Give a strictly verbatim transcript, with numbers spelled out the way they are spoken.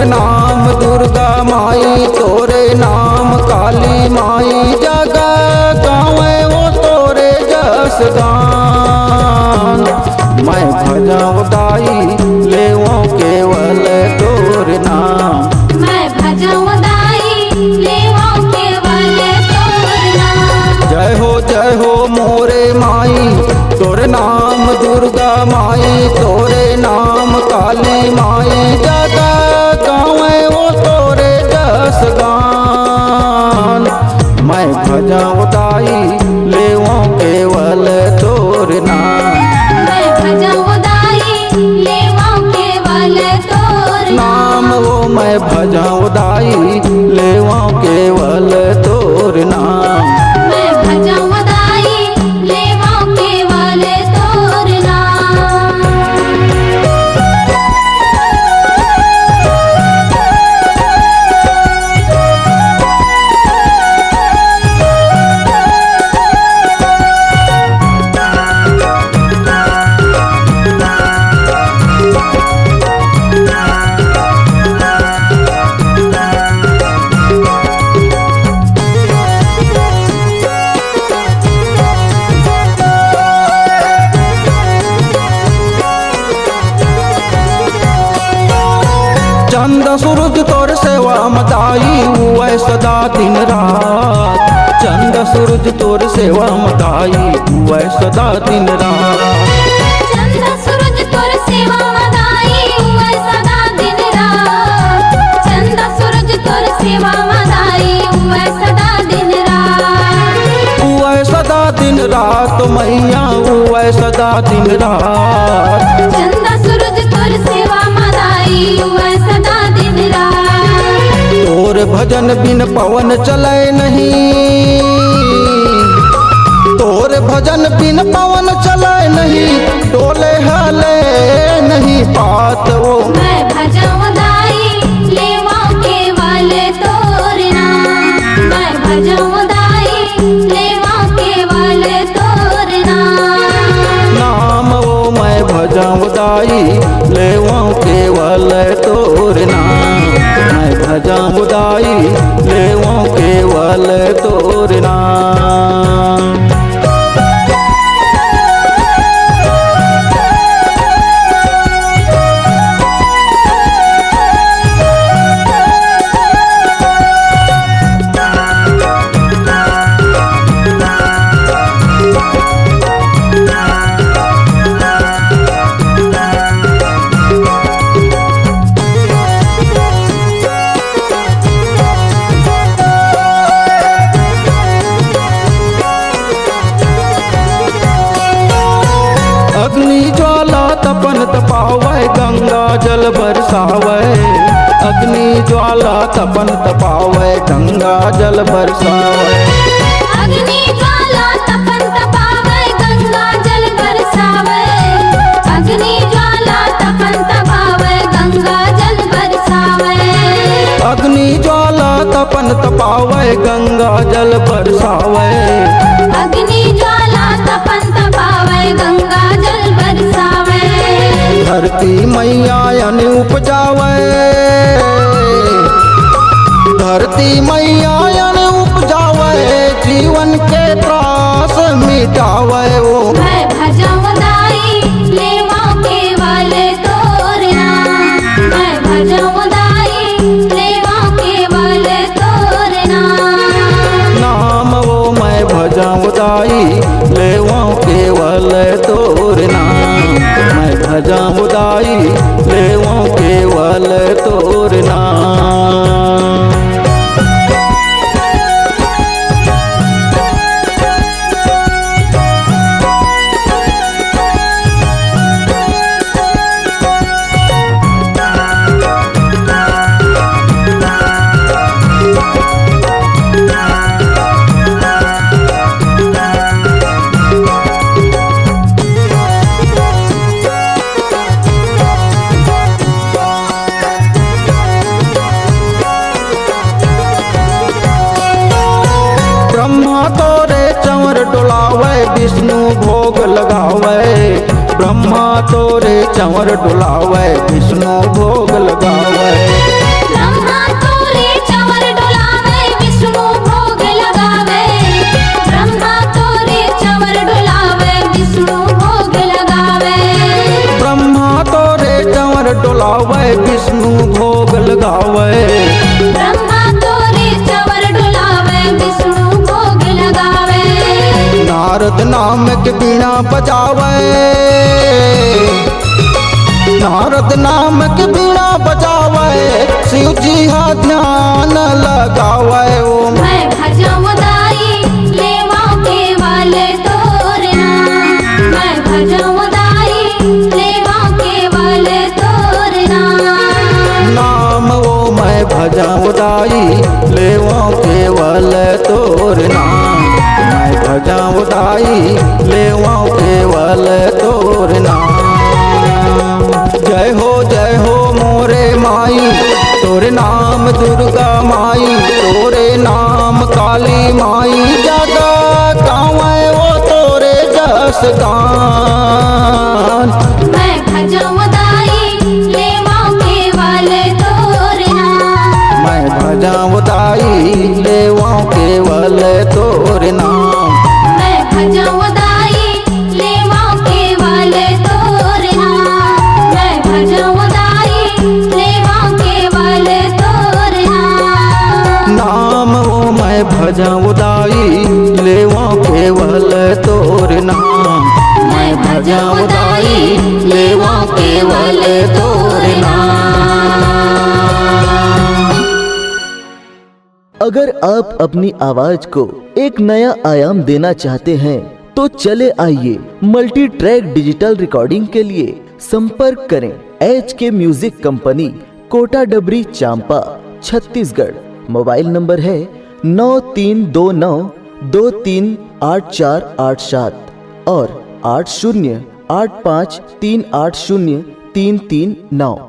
नाम दुर्गा माई, तोरे नाम काली माई, जग गावे वो तोरे जस गान। मैं भजव दाई, लेवो केवल तोर नाम। मैं भजव दाई, लेवो केवल तोर नाम। जय हो, जय हो मोरे माई, तोरे नाम दुर्गा माई, तोरे नाम काली माई, जग गावे वो तोरे जस गान। मैं भजव दाई, लेवो केवल तोर नाम। मैं भजव दाई, लेवो केवल तोर नाम। वो मैं भजव दाई, लेवो केवल तोर नाम। मैं भजव दाई, लेवो केवल तोर नाम। चंद सूरज तोर सेवा म दाई, उवै सदा दिन रात। चंद सूरज तोर सेवा म दाई, उवै सदा दिन रात। चंद सूरज तोर सेवा म दाई, उवै सदा दिन रात। चंद सूरज तोर सेवा म दाई, उवै सदा दिन रात। उवै सदा दिन रात मैया, उवै सदा दिन रात। चंद सूरज तोर सेवा म दाई, उवै सदा दिन रात। तोर भजन बिन पवन चलै नहीं, तोर भजन बिन पवन चलै नहीं, डोले हले नहीं पात वो। मैं भजव दाई, लेवो केवल तोर नाम। मैं भजव दाई, लेवो केवल तोर नाम। नाम वो मैं भजव दाई, लेवो केवल तोर नाम। मैं भजव दाई, लेवो केवल तोर नाम। अग्नि ज्वाला तपन तपावै, गंगा जल बरसावै। अग्नि ज्वाला तपन तपावै, गंगा जल बरसावै। अग्नि ज्वाला तपन तपावै, गंगा जल बरसावै। अग्नि ज्वाला तपन तपावै, गंगा जल बरसावै। अग्नि ज्वाला तपन तपावै, गंगा जल बरसावै। अग्नि ज्वाला तपन तपावै, गंगा जल बरसावै। धरती मैया अन्न उपजावै, धरती मैया अन्न उपजावै, जीवन के त्रास मिटावै ओ। मैं भजव दाई, लेवो केवल तोर नाम। मैं भजव दाई, लेवो केवल तोर नाम। नाम वो मैं भजव दाई, लेवो केवल तोर नाम। मैं भजव दाई, लेवो केवल तोर नाम। ब्रह्मा तोरे चंवर डोलावै, विष्णु भोग लगावै। ब्रह्मा तोरे चंवर डोलावै, विष्णु भोग लगावै। विष्णु भोग लगावे। ब्रह्मा तोरे चवर डुलावे, विष्णु भोग लगावे। नारद नाम के बीणा बजावे, नारद नाम के बीणा बजावे, शिव जी हा ध्यान लगावे। ओम मैं भजौं दाई, लेवौं केवल तोर नाम। मैं भजौं दाई, लेवौं केवल तोर नाम। नाम ओ मैं भजौं दाई, लेवौं केवल तोर नाम। मैं भजौं दाई, लेवौं केवल तोर नाम। जय हो, जय हो मोरे माई, तोरे नाम दुर्गा माई, तोरे नाम काली माई, जग गावे ओ तोरे जस गान। मैं भजौं दाई, लेवौं केवल तोर नाम। मैं भजौं दाई, लेवौं केवल तोर नाम। मैं भजौं दाई, लेवौं केवल तोर नाम। मैं भजौं दाई, लेवौं केवल तोर नाम। नाम ओ मैं भजौं दाई, लेवौं केवल तोर नाम। मैं भजौं दाई, लेवौं केवल तोर नाम। अगर आप अपनी आवाज को एक नया आयाम देना चाहते हैं, तो चले आइए मल्टी ट्रैक डिजिटल रिकॉर्डिंग के लिए संपर्क करें एच के म्यूजिक कंपनी, कोटा डबरी, चांपा, छत्तीसगढ़। मोबाइल नंबर है नौ तीन दो नौ दो तीन आठ चार आठ सात और आठ शून्य आठ पाँच तीन आठ शून्य तीन तीन नौ।